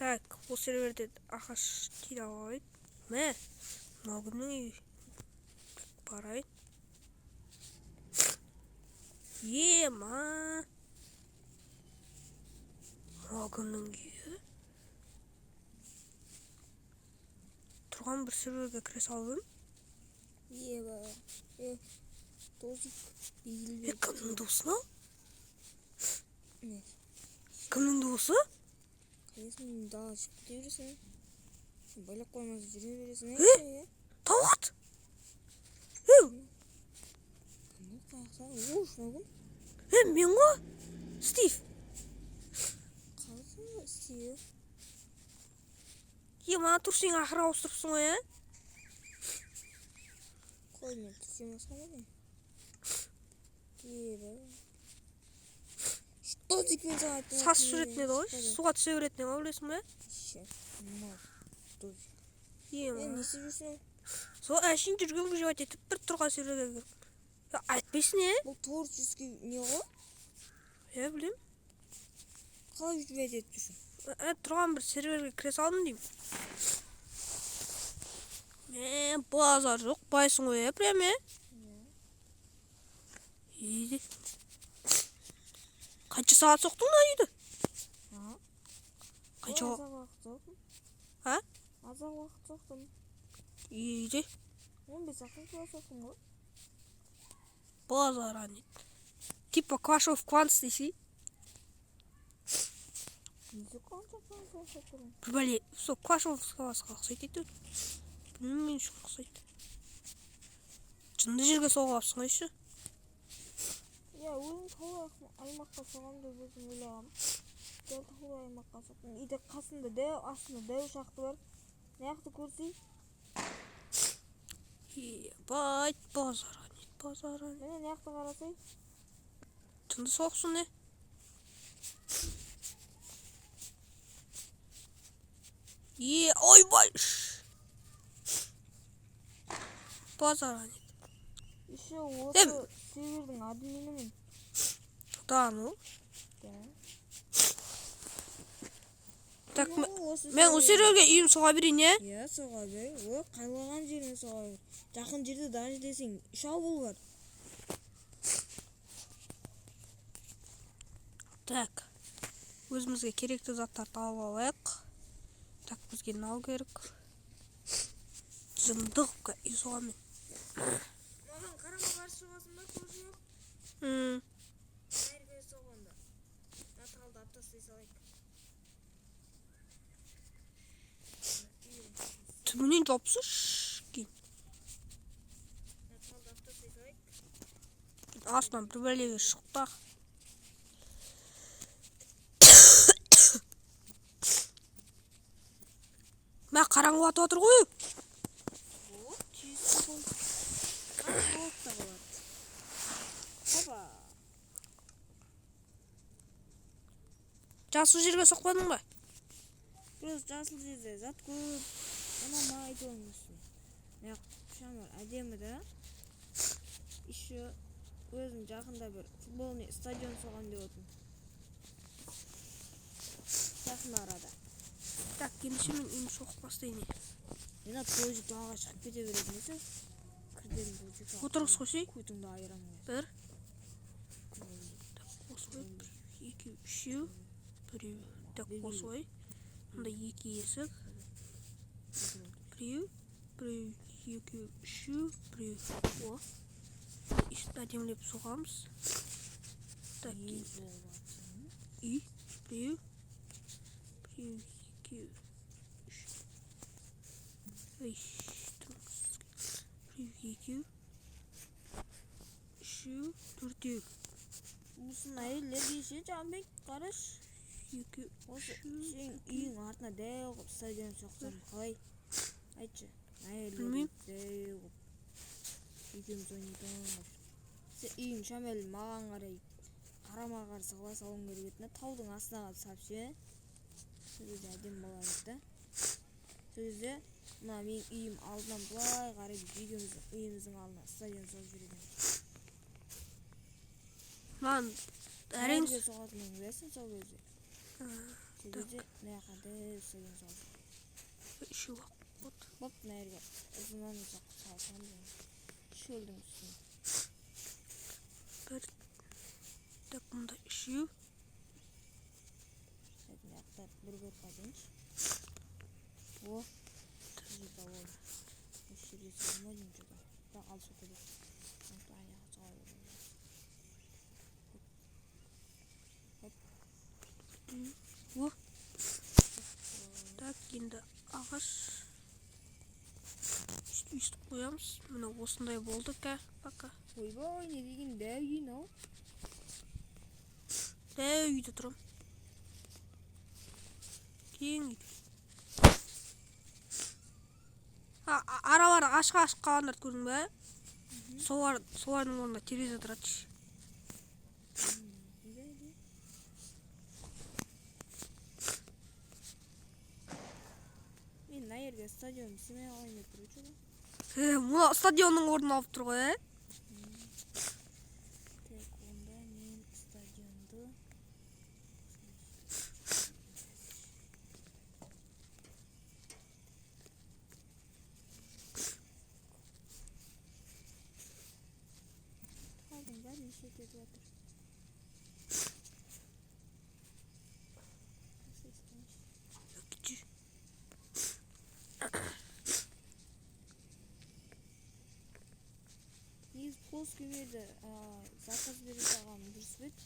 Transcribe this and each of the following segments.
Так, бұл серверде ағаш жинап алайын. Мә, мынау кімнің үйі? Барайын. Ема. Мынау кімнің үйі? Тұрған бір серверге кіре салдым. Еба. Е, досик. Е, кімнің досы мынау? Не? Кімнің досы? Қайсың далаға шығып кете бересің? Байлап қоймаса жүре бересің. Е? Е, Талғат! Е, кім қаяқтан? Ош, мынау кім? е, мен ғой. Стив. Қалайсың, Стив? Е, мана тұрсың ақыры ауыстырыпсың ғой, ә? Қой, мен түсем басқа не? Еба. Что дейік мен саған айттым? Сас жүретін еді ғой. Суға түсе беретін еді ғой, білесің бе? Ше, мал. Досик. Е, Е, не істеп жүрсің? сол әшейін жүрген выживать етіп бір тұрған серверге кіріп. Е, айтпайсың, е? Бұл творческий не ғой? Е, білем. Қалай выживать етіп жүрсің? Ә, тұрған бір серверге кіре салдым деймін. Мә, базар жоқ, байсың ғой, е, прям, е? Иди. Қанша сағат соқтың мына үйді? А? Қанша? Аз-ақ уақыт соқтым. А? Аз-ақ уақыт соқтым. Иди. 15 ақ минут соқтым ғой. Базар нет. Типа Clash of Clans десей. Неге қанша соғып тұрмын? Бір бәле, сол Clash of Clansқа ұқсайды әйтеуір. Білмеймін, мен үшін ұқсайды. Жынды жерге соғып алыпсың ғой еще. Иә, өзім таулы аймаққа соғамын деп өзім ойлағам. Дәл таулы аймаққа соқтым. Үйде қасында дәу, астында дәу шақты бар. Мына жақты көрсей. Ебать, базар нет, базар нет. Міне, мына жақты қарасай. Жынды соқсын не? Е, ойбай! Базар нет. Еще осы сервердің админімін. Да, ну. Да. Так, Ну, осы мен осы серверге үйім соға берейін, е? Иә, соға бер. Ой, қалаған жеріне соға бер. Жақын жерде даже десең, үш ауыл бар. Так. Өзімізге керекті заттарды алып алайық. Так, бізге мынау керек. Жынды қылып үй соғамын мен. Маған қарама қарсы соғасың ба, көзі жоқ. Әрге соғанда. Мына талды алып тастай салайық. Түбінен жауыпсың кейін. Мына талды алып тастай салайық. Астынан бір бәлеге шықты ақ. Мә, қараңғы батып отыр ғой. Вот, тез секунд. Болып та болады. Опа. Жасыл жерге соқпадың ба? Просто жасыл жерде зат көп. Ұнамайды оның үстіне. Мына шамыр әдемі да. Еще өзім жақында бір футбольный стадион соғамын деп отырмын. Жақын арада. Так, ендеше мен үйімді соғып бастайын. Мына тожик далаға шығып кете беретін несі? Кірден тожик. Отырғыз қойсай. Көтіңді айырамын ғой. Бір. Так, осылай бір, екі, үшеу, біреу. Так, осылай. Мында екі есік. Біреу, біреу, екі, үшеу, біреу. О. Есікті әдемілеп соғамыз. Так, үй, біреу, біреу, екі, үш. Ой, тұрыңыз. Біреу, екеу, үшеу, төртеу. Осыны әйелдерге ше, Жанбек, қарашы. Екі, Осы үшеу, сенің үйің артына дәу қылып стадион соқсам қалай? Айтшы. Әйелдерге Білмеймін. дәу қылып. Екеуміз ойнайтын қылып. Сен үйің шамалы маған қарай қарама қарсы қыла салуың керек еді да, таудың астына қарап салып ше. Сол кезде әдемі болар еді да. Сол кезде мына менің үйім алдынан былай қарай бүйтіп екеуміздің үйіміздің алдына стадион соғып жүретін. Маған әрең Әрге соғатынын білесің сол кезде. Сөйтеді мына жаққа дәу стадион салып. Үшеу ақ болады. Боп, мына жерге ұзыннан ұзақ салсам шөлдің үстіне. Бір. Так, мында үшеу. Мына жақта бір көріп қайтайыншы. О, жерде ол. Осы жерге салдым ау деймін что-то. Бірақ алыс болып кетеді. Сондықтан аяғы сала беремін. Хоп. О. Так, енді ағаш. Өйстіп өйстіп қоямыз. Міне осындай болды пока. Ойбай, не деген дәу үй мынау? Дәу үйде тұрмын. Кең үйде. Аралары ашық ашық қалғандарды көрдің бе? Солардың орнында терезе тұрады. Мен мына жерге стадион істемей қалайын деп тұр что-то. Мына стадионның орнын алып тұр ғой, ә? Так, онда мен стадионды таудың бәрін неше етіп жатыр. Негізі плоский мирді заказ бере салған дұрыс па еді?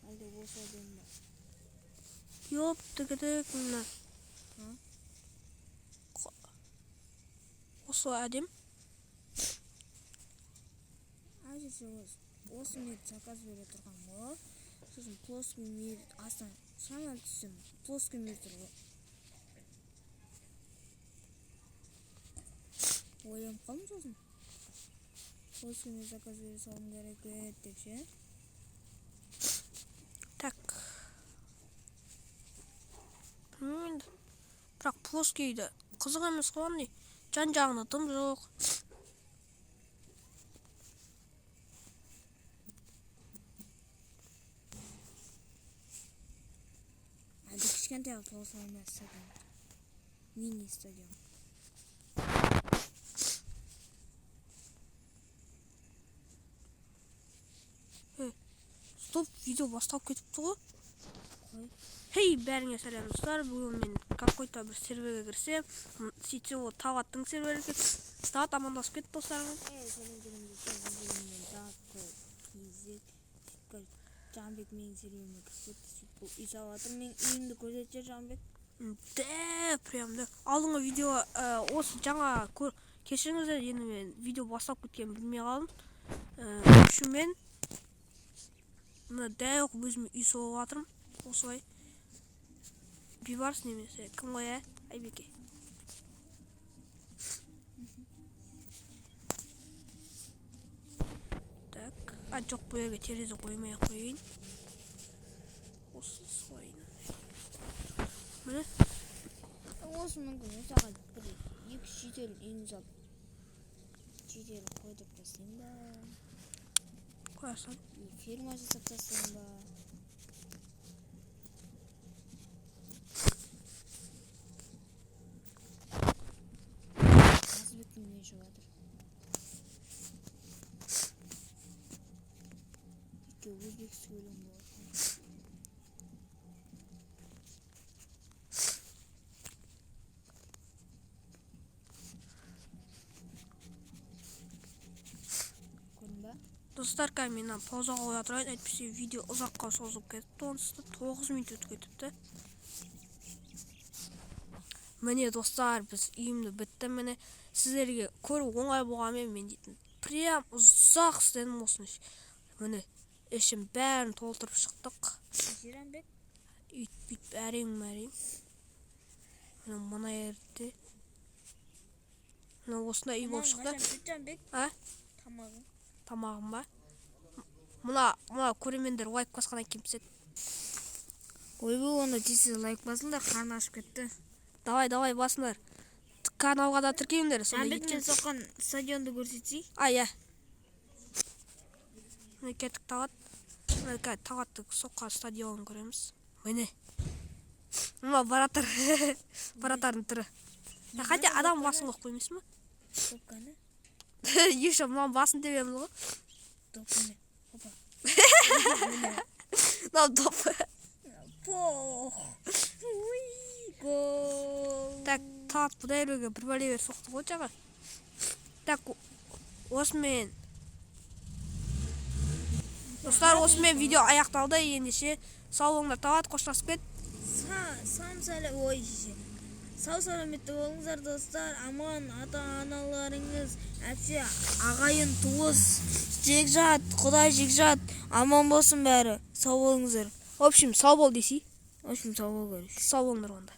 Әлде осы әдемі ме? Ёп, тігідік мына. Осы әдем. Әзірше осы мирді заказ бере тұрған болады. Сосын плоский мир астынан шамалы түссем плоский мир тұр ғой. Ойланып қалдым сосын. Плоский мир заказ бере салғым керек еді деп ше. Так. Білмеймін енді. Бірақ плоскийді қызық емес қой андай. Жан жағында дым жоқ. Әлде кішкентай қылып салса ма стадион? Мини стадион. Стоп, видео басталып кетіпті ғой. Қой. Хей, бәріңе сәлем достар. Бүгін мен какой-то бір серверге кірсем, сөйтсе ол Талғаттың сервері екен. Талғат амандасып кетті достарыңмен. Ей, сәлем, сәлем достар. Бүгін мен Darko KZ. Жанбек менің серверіме кіріп кетті. Сөйтіп бұл үй салып жатыр. Менің үйімді көрсетші, Жанбек. Дә, прям да. Алдыңғы видео, осы жаңа кешіріңіздер, енді мен видео басталып кеткенін білмей қалдым. Үшін мен мына дәу қылып өзіме үй салып жатырмын. Осылай. Бейбарыс немесе кім ғой, ә? Айбеке. Так. А, жоқ, бұл жерге терезе қоймай ақ қояйын. Осы солай. Міне. Осы мүмкін осыға бір екі шетел үйін салып, шетел қойдырып тастайын ба? Қоя сал. Или ферма жасап тастайын ба? Қазыбектің үйіне шығып жатыр. Екеуі өзбекский өлең болады. Көрдің ба? Достар, қазір мен мына паузаға қоя тұрайын, әйтпесе видео ұзаққа созылып кетіпті. Онсыз да 9 минут өтіп кетіпті. Міне достар, біз үйімді бітті. Міне сіздерге көру оңай болғанмен мен дейтін прям ұзақ істедім осыны. Міне ішін бәрін толтырып шықтық. Жиранбек. Үйтіп бүйтіп әрең мәрең. Міне мына жерде. Міне осындай үй болып шықты. Тамағың қашан бітті, Жанбек? А? Тамағың. Тамағым ба? Мына көрермендер лайк басқаннан кейін піседі. Ойбай, онда тез тез лайк басыңдар, қарны ашып кетті. Давай, давай басыңдар. Каналға да тіркеліңдер, сонда Жанбек мен ертең соққан стадионды көрсетсей. А, иә. Міне кеттік Талғат. Міне қазір Талғаттың соққан стадионын көреміз. Міне. Мына вратарь, вратардың түрі. Хотя адам басын қойып қоймайсың ба? Доп кәні. Еще мынаның басын тебеміз ғой. Доп кәні, опа. Мынау доп. Пох, уй, гол! Так, Талат бұдай бір бәле беріп соқты ғой жаңа. Так, осымен, достар, осымен видео аяқталды. Ендеше, сау болыңдар. Талат, қоштасып кет. Сам сәлем, ой, сау саламатта болыңыздар, достар. Аман, ата аналарыңыз, әпше, ағайын туыс, жекжат, құдай жекжат аман болсын, бәрі сау болыңыздар. В общем, сау бол десей. В общем, сау бол, короче. Сау болыңдар онда.